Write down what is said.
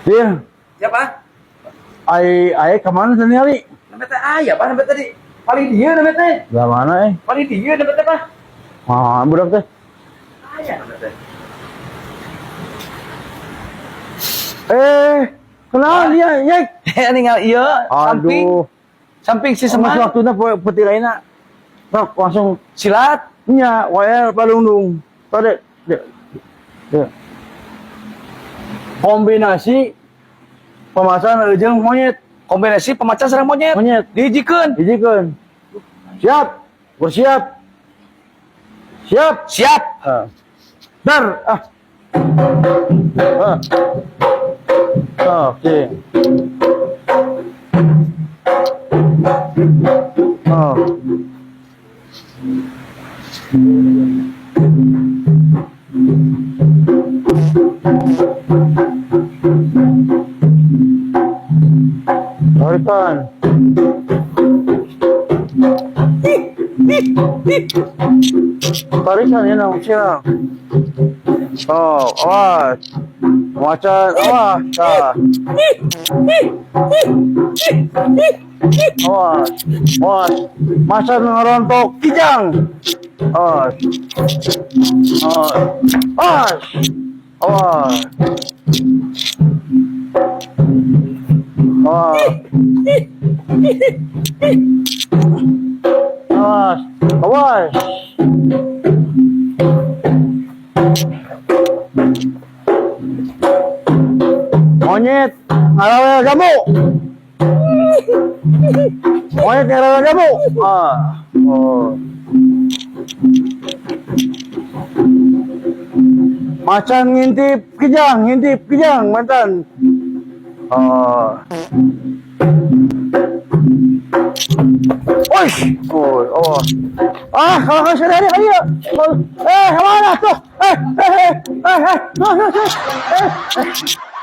Iya. Siapa? Ai ai kemana tadi hari? Namanya teh aya, Pak, namanya tadi. Paling dia namanya teh. Lah mana eh? Paling dia namanya teh, Pak. Ah, budak teh. Aya namanya teh. Eh, kenal dia, Yek. Eh, ninggal ieu samping Aduh. Samping si Sama Seman. Waktunya peti lainnya. Sok langsung Silat. Nya, wae palungdung. Tadi, dia. Dia. Kombinasi pemacan jeung monyet. Kombinasi pemacan sareng monyet. Monyet. Dihijikeun. Hijikeun. Siap. Bersiap. Siap. Siap. Ah. Dar. Ah. Ah. Oke. Oh. Tarikan. Tarikan ya nang siang. Oh, awas. Macan, awas. Ah. Awas. Awas. Macan ngerontok kijang. Awas. Awas. Awas. Awas. Awas. Awas. Awas. Monyet ngarawel jambu. Monyet ngarawel jambu. Ah. Oh. Macan ngintip kijang, mantan. Oh. Oish. Oh, oh. Ah, kalau kau sudah ada kali ya. Eh, kemana tuh? Eh, eh, eh, eh, eh, eh, eh, eh.